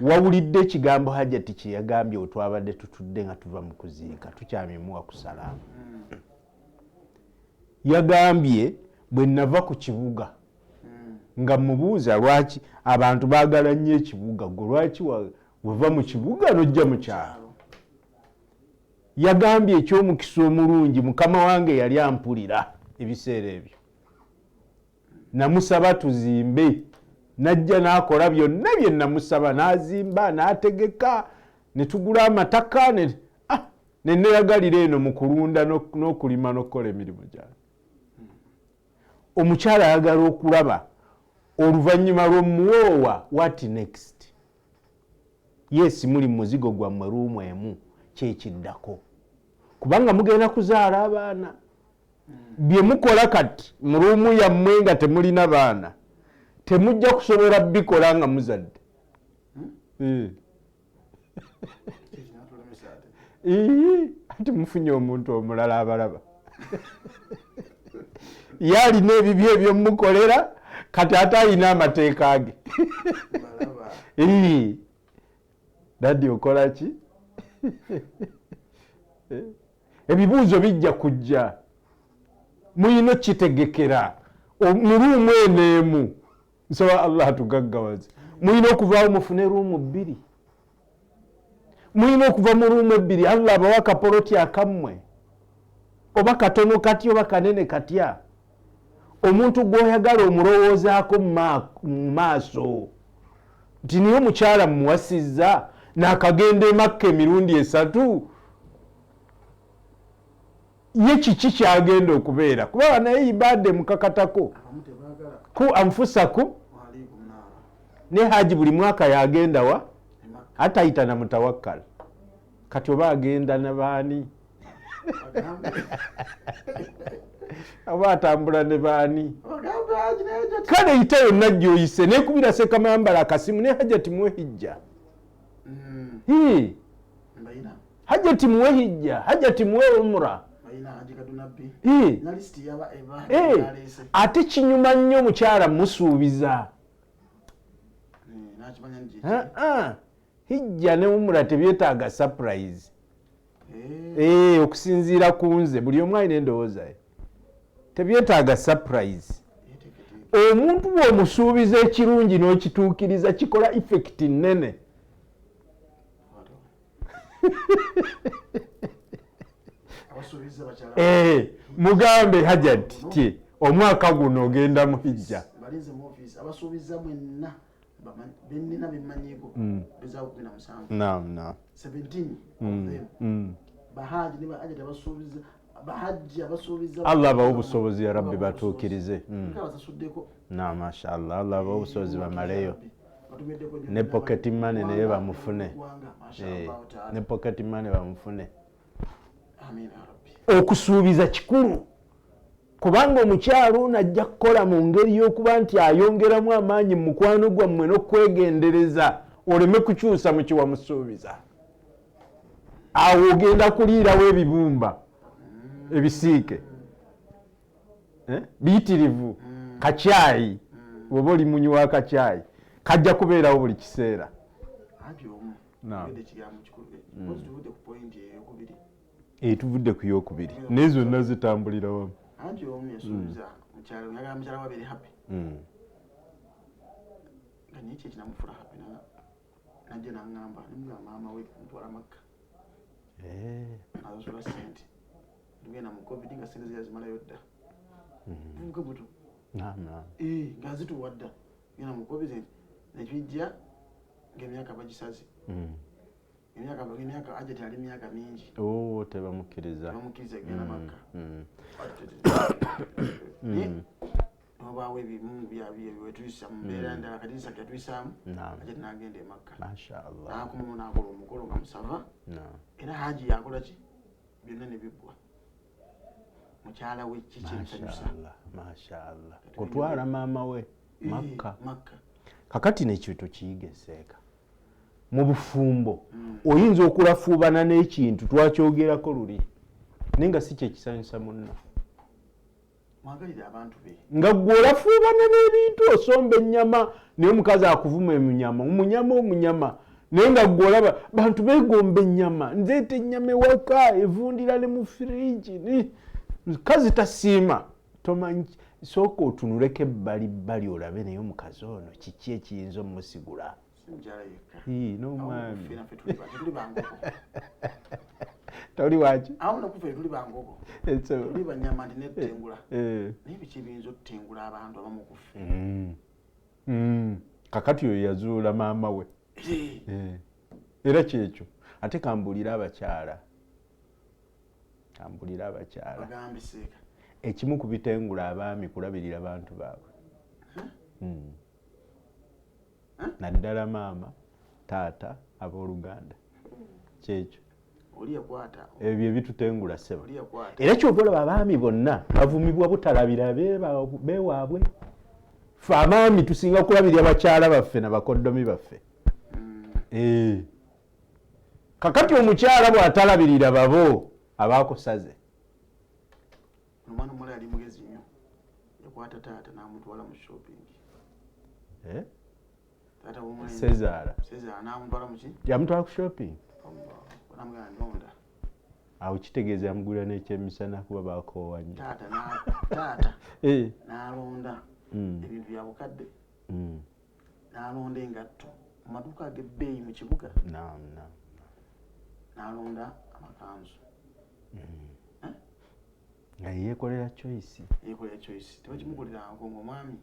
Wawulidde ekigambo Hajati kye yagambye we twabadde tutudde nga tuva mu kuziika tukyamyemuwa ku salaamu. Yagambye bwe nava ku kibuga nga mubuuza lwaki abantu baagala nnyo ekibuga, gwe lwaki wava mu kibuga n'ojja mu kyalo? Yagambye eky'omukisa omulungi mukama wange yali ampulira ebiseera ebyo, namusaba tuzimbe, najja n'akola byonna bye namusaba, n'azimba n'ategeka ne tugula amataka ne neyagalira eno mu kulunda n'okulima n'okukola emirimu gyange. Omukyala ayagala okulaba oluvannyuma lw'omuwoowa what next. Yes, muli mu muzigo gwammwe ruumu emu, kyekiddako kubanga mugenda kuzaala abaana. Bye mukola kati mu ruumu yammwe nga temulina baana temujja kusobola bikola nga muzadde. Ati mufunye omuntu omulala abalaba ye alina ebibyo ebyomukolera kati ate alina amateeka ge. Dadi okola ki? Ebibuuzo bijja kujja, mulina okitegekera mu ruumu eno emu. Nsaba Allah atugaggawaze. Mulina okuvaawo mufune ruumu bbiri, mulina okuva mu ruumu ebbiri. Allah abawa akapoloti akammwe oba katono katya oba kanene katya, omuntu gw'oyagala omulowoozaako mu maaso nti niye omukyala mmuwasizza n'akagenda e Makka emirundi 3, ye kiki kyagenda okubeera? Kuba naye ibadde mukakatako ku anfusakum ne haji buli mwaka yagenda wa atayita na mutawakkal. Kati oba agenda na baani oba atambula ne baani? Kale yita yonna gy'oyise nekubira Sekamayambala akasimu ne Hajati muwe hijja. Hajati muwe hijja, Hajati muwe umra. Ate kinyuma nnyo omukyala musuubiza. Hijja ne umra tebyetaaga surprise. Okusinziira ku nze buli omu alina endowooza ye, tebyetaaga surprise. Omuntu bw'omusuubiza ekirungi n'okituukiriza kikola effect nnene. Mugambe Hajati ti omwaka guno ogenda mu hijja. Naam, naam. Allah abawe obusobozi ya Rabbi batuukirize. Naam, mashallah. Allah abawe obusobozi bamaleyo. Ne pocket money naye bamufune. Ne pocket money bamufune. Okusuubiza kikulu kubanga omukyala ono ajja kukola mu ngeri y'okuba nti ayongeramu amaanyi mu mukwano gwammwe n'okwegendereza oleme kukyusa mu kiwamusuubiza. Awo ogenda kuliirawo ebibumba ebisiike biyitirivu, kacyayi bw'oba oli munywi wa kacyayi kajja kubeerawo buli kiseera. Tuvudde ku yokubiri naye zonna zitambulira wamu. Najja n'aŋŋamba nemugamba maama we mutwala Makka asasula ssente tugenda mu COVID nga ssente ze yazimalayo dda, muvubuka muto nga zituwa dda. Genda mu COVID nekijja ng'emyaka bagisaze, emyaka Hajati ali myaka mingi. Oh, tebamukkiriza. Tebamukkiriza genda Makka. Wabaawo ebimu wetuyisa mu mbeera ndala kati Isaka yatuyisaamu, Hajati n'agenda e Makka n'akomawo n'akola omukolo nga musava era haji yakola ki byonna ne biggwa. Mukyala we kiki emusanyusa? Mashallah, kutwala maama we Makka. Makka. Kakati nekyo tukiyiga eseeka. Mu bufumbo oyinza okulafuubana n'ekintu twakyogerako luli, naye nga si kyekisanyusa munno. Mwagalire abantu be. Nga gwe olafuubana n'ebintu, osomba ennyama, naye omukazi akuvuma emunyama, omunyama, omunyama, naye nga gwe olaba bantu beegomba ennyama, nzeeta ennyama ewaka evundira ne mu firiji, mukazi tasiima. Tomanyi, sooka otunuleko ebbali bbali olabe naye omukazi ono kiki ekiyinza omusigula. Si mukyala yekka. Ii, n'omwami. Awo naffe tetuli bankoko. Toli waki? Awo nakufe tetuli bankoko. Etso. Tuli banyama nti netutengula. Naye biki ebiyinza okutengula abantu abamu ku ffe? Kakati oyo yazuula maama we. Era kyekyo. Ate kambuulire abakyala. Kambuulire abakyala. Bagambe seeka. Ekimu ku bitengula abaami kulabirira bantu baabwe. Naddala maama, taata, abooluganda. Kyekyo. Oli yakwata. Ebyo ebitutengula ssebo. Oli yakwata. Era kyova olaba abaami bonna bavumibwa butalabira beewaabwe. Ffe abaami tusinga kulabirira bakyala baffe na bakoddomi baffe. Kakati omukyala bw'atalabirira babo abaakusaze. Omwana omuwala yali mugezi nnyo. Yakwata taata n'amutwala mu shopping. Taata w'omwana Sezaala. Sezaala n'amutwala mu ki? Yamutwala ku shopping. Allah. Namugamba ndonda. Awo kitegeeza yamugulira n'ekyemisana kuba bakoowa nnyo. Taata taata n'alonda ebintu bya bukadde. N'alonda engatto mu maduuka ag'ebbeeyi mu kibuga. Naam, naam. N'alonda amakanzu. Nga yeekolera choice. Yeekolera choice. Tebakimukolerangako ng'omwami.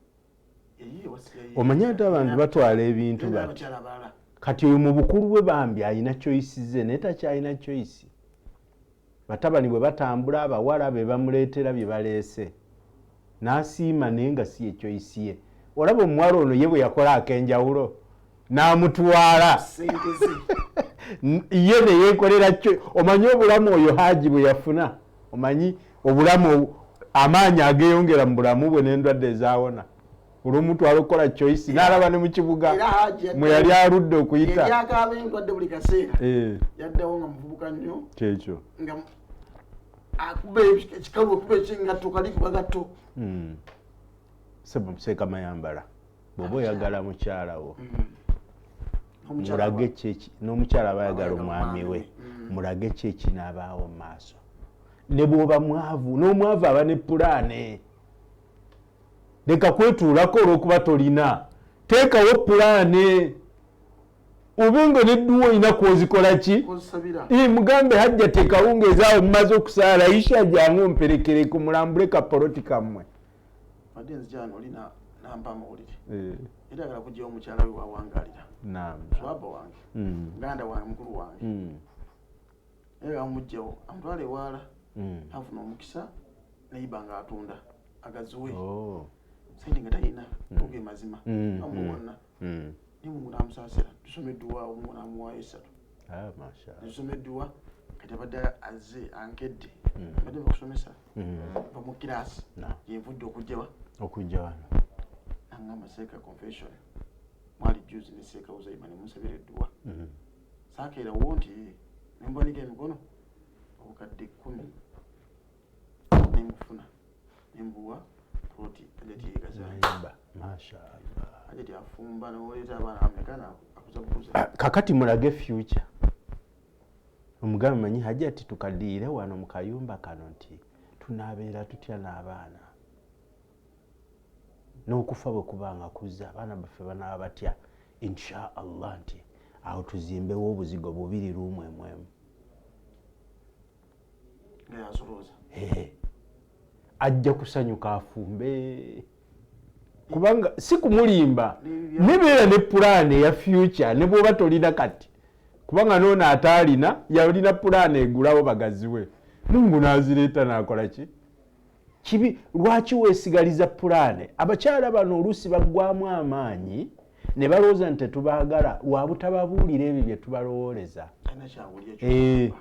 Eyiye wasiya ye. Omanyi ate abantu batwala ebintu Yena bati. abakyala abalala. Kati oyo mu bukulu bwe bambi alina choice ze naye takyalina choice. Batabani bwe batambula abawala be bamuleetera bye baleese. N'asiima naye nga si ye choice ye. Olaba omuwala ono ye bwe yakola ak'enjawulo n'amutwala. Ssente ze. Ye ne yeekolera kyo. Omanyi obulamu oyo Haji bwe yafuna? Omanyi obulamu amaanyi ageeyongera mu bulamu bwe n'endwadde ezaawona. Olw'omutwala okukola choice n'alaba ne mu kibuga Era Haji yaddawo. mwe yali aludde okuyita. Yali akaaba endwadde buli kaseera. Yaddawo nga muvubuka nnyo. Kyekyo. Nga akuba ekikalu, akuba ekingatto, kali ku bagatto. Sebo Seeka Mayambala, bw'oba oyagala mukyala wo, N'omukyala mulage ki n'omukyala aba ayagala Ayagala omwami omwami we, we. Mulage ki ekinaabaawo mu maaso. Ne bw'oba mwavu, n'omwavu aba ne pulaane. Leka kwetuulako olw'okuba tolina. Teekawo pulaane. Obe nga nedduwa olina kw'ozikola ki? Kw'ozisabira. Mugambe hajja teekawungeezi awo mumaze okusaala, Isha jangu omperekereko mulambule ka poloti kammwe. Badde nzija wano oli nampa amawulire. Era ayagala kuggyawo mukyala we w'awangaalira. Swaba wange. Muganda wange, mukulu wange. Era amuggyawo, amutwala ewala. Afuna omukisa nayiba ng'atunda agaziwe. Sente nga talina, oge mazima. Amuwona. Naye Mungu n'amusaasira, tusome edduwa, Mungu n'amuwaayo 3. Masha Allah. Tusome edduwa, kati abadde azze ankedde. Mbadde nva kusomesa. Nva mu kiraasi. Gye nvudde okujja wa? Okujja wano. Nangamba Seeka confession. Mwali juzi ne Seeka Uzaima ne munsabira edduwa. Saakeerawo nti ne mbanika emikono obukadde 10 ne mbufuna ne mbuwa ploti Hajati yeegazaanya. Nayimba. Masha Allah. Hajati afumba n'oleeta abaana bameka akuza bukuza. Kakati mulage future. Omugambe manyi Hajati tukaddiire wano mu kayumba kano nti tunaabeera tutya n'abaana. N'okufa bwe kuba nga kuzza abaana baffe banaaba batya. Insha Allah nti awo tuzimbewo obuzigo bubiri lumu emu emu. Nga yasolooza. Ajja kusanyuka afumbe. Kubanga si kumulimba. Nebeera ne pulaani eya future ne bw'oba tolina kati. Kubanga n'ono ataalina yalina pulaani egulawo bagaziwe. Mungu n'azireeta n'akola ki? Kibi lwaki weesigaliza pulaani? Abakyala bano oluusi baggwamu amaanyi ne balowooza nti tetubaagala lwa butababuulira ebyo bye tubalowooleza. Alina kyawulira ky'ogamba.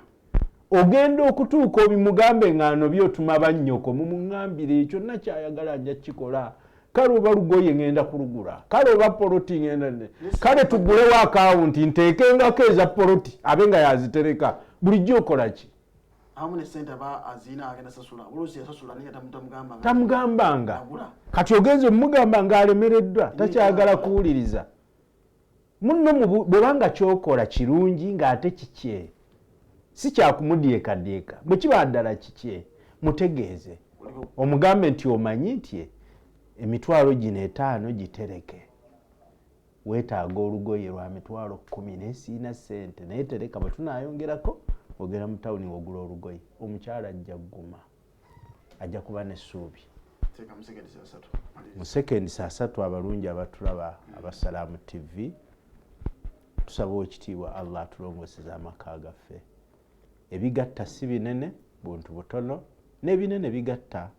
Ogenda okutuuka obimugambe ng'ano by'otuma bannyoko, mumuŋŋambire kyonna ky'ayagala nja kukikola. Kale oba lugoye ngenda kulugula, kale oba poloti ngenda ne kale tugulewo akawunti nteekengako eza poloti abe nga yazitereka. Bulijjo okola ki? Awamu ne sente aba azirina agenda sasula, oluusi yasasula naye tamugambanga. Tamugambanga. Agula. Kati ogenze omugamba ng'alemereddwa, takyagala kuwuliriza munno. Bw'obanga kyokola kirungi ng'ate kikye, si kyakumudyekadyeka, bwe kiba ddala kikye mutegeeze, omugambe nti omanyi nti emitwalo gino 5 gitereke, weetaaga olugoye lwa 100,000 naye siina ssente, naye tereka, bwe tunaayongerako ogenda mu tawuni wogula olugoye. Omukyala ajja kuguma, ajja kuba n'essuubi. Teeka mu seconds 30. Mu seconds 30. Abalungi abatulaba Abasalaamu TV, tusaba ekitiibwa Allah atulongooseza amaka gaffe. Ebigatta si binene, buntu butono, n'ebinene bigatta,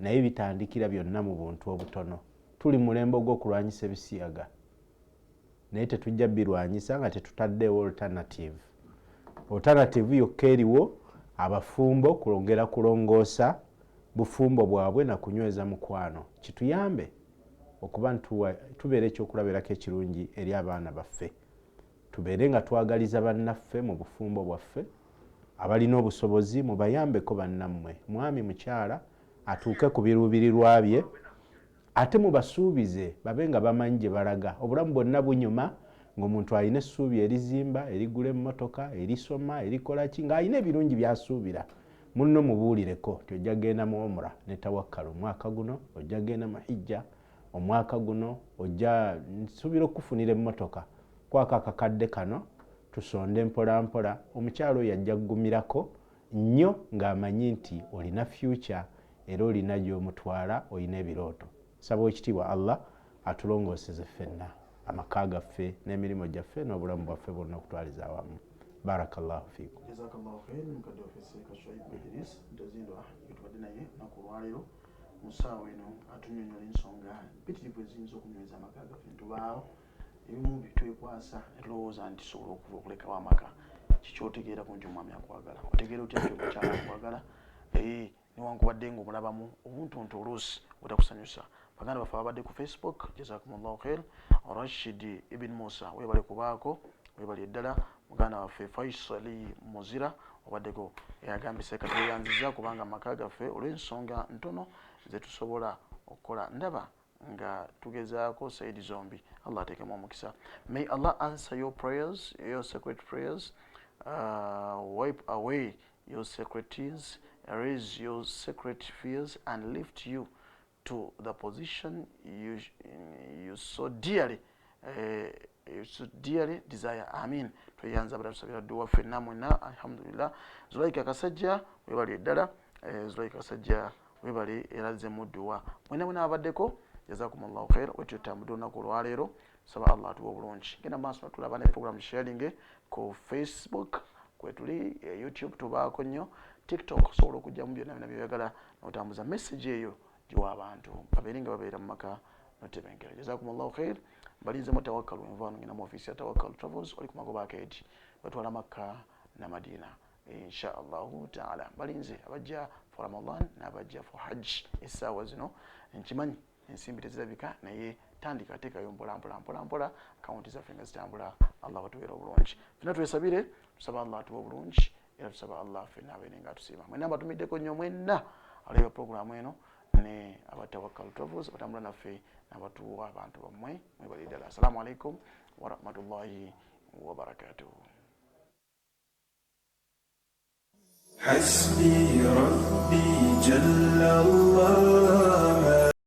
naye bitandikira byonna mu buntu obutono. Tuli mulembe ogw'okulwanyisa ebisiyaga, naye tetujja birwanyisa nga tetutaddeewo alternative. Alternative yokka eriwo, abafumbo kwongera kulongoosa bufumbo bwabwe na kunyweza mukwano, kituyambe okuba tubeera ekyokulabirako ekirungi eri abaana baffe, tubeere nga twagaliza bannaffe mu bufumbo bwaffe. Abalina obusobozi mubayambeko bannammwe, mwami mukyala atuuke ku biruubirirwa bye, ate mubasuubize babe nga bamanyi gye balaga. Obulamu bwonna bunyuma ng'omuntu alina essuubi erizimba, erigula emmotoka, erisoma, erikola ki, ng'alina ebirungi by'asuubira. Munno mubuulireko nti ojja genda mu umra ne Tawakkal omwaka guno, ojja genda mu hijja omwaka guno, ojja nsuubira okukufunira emmotoka, kwako akakadde kano tusonde mpola mpola. Omukyalo oyo ajja kugumirako nnyo ng'amanyi nti olina future era olina gy'omutwala, olina ebirooto. Saba ekitiibwa Allah atulongooseze ffenna amaka gaffe n'emirimu gyaffe n'obulamu bwaffe bwonna okutwaliza awamu. Barakallahu fikum. Jazakallahu khair, mukadde waffe Seeka Shuaib Idris Ntazindwa tubadde naye olunaku olwaleero mu ssaawa eno, atunyonyola ensonga mpitirivu eziyinza okunyweza amaka gaffe. Ntubaawo ebimu bitwekwasa netulowooza nti tusobola okuva okulekawo amaka. Kikyotegeerako nti omwami akwagala, otegeera otya nti omukyala akwagala? Newankubadde nga omulabamu obuntuntu oluusi butakusanyusa. Baganda baffe ababadde ku Facebook, jazakumullahu khair. Rashid Ibn Musa, webale kubaako, webale eddala. Muganda waffe Faisali Muzira obaddeko, eyagambise katweyanziza kubanga amaka gaffe olw'ensonga ntono zetusobola okukola, ndaba nga tugezaako side zombi. Allah ateekemu omukisa. May Allah answer your prayers, your secret prayers, wipe away your secret tears, erase your secret fears and lift you to the position you so dearly desire. Amin. Tweyanza batatusabira dduwa ffenna mwenna. Alhamdulillah. Zulaika Kasajja, webali eddala. Zulaika Kasajja, webali era zemu dduwa. Mwena mwena abaddeko, jazakumullahu khair. Wetyo tutambudde olunaku olwaleero. Saba Allah atuwa obulungi. Genda maaso natulaba ne program sharing ku Facebook kwetuli, YouTube tubaako nnyo, TikTok osobola okujjamu byonna byonna byoyagala n'otambuza message eyo giwa abantu babeere nga babeera mu maka notebenkera. Jazakumullahu khair. Mbalinzemu Tawakkal. Envaano ngenda mu ofiisi ya Tawakkal Travels, oli ku magoba akeedi, batwala Makka na Madina insha Allahu taala. Balinze abajja for Ramadan n'abajja for Hajj. Essaawa zino nkimanyi ensimbi tezirabika, naye tandika teekayo mpola mpola mpola mpola, akawunti zaffe nga zitambula. Allah watubeera obulungi fena twesabire, tusaba Allah atuwe obulungi era tusaba Allah fenna abeere nga atusiima. Mwenna mbatumiddeko nnyo, mwenna alaba puroguramu eno ne Abatawakal Travels batambula naffe n'abatuwa abantu bammwe, mwebali ddala. Assalamu alaikum warahmatullahi wabarakatuhu. حسبي ربي جل الله.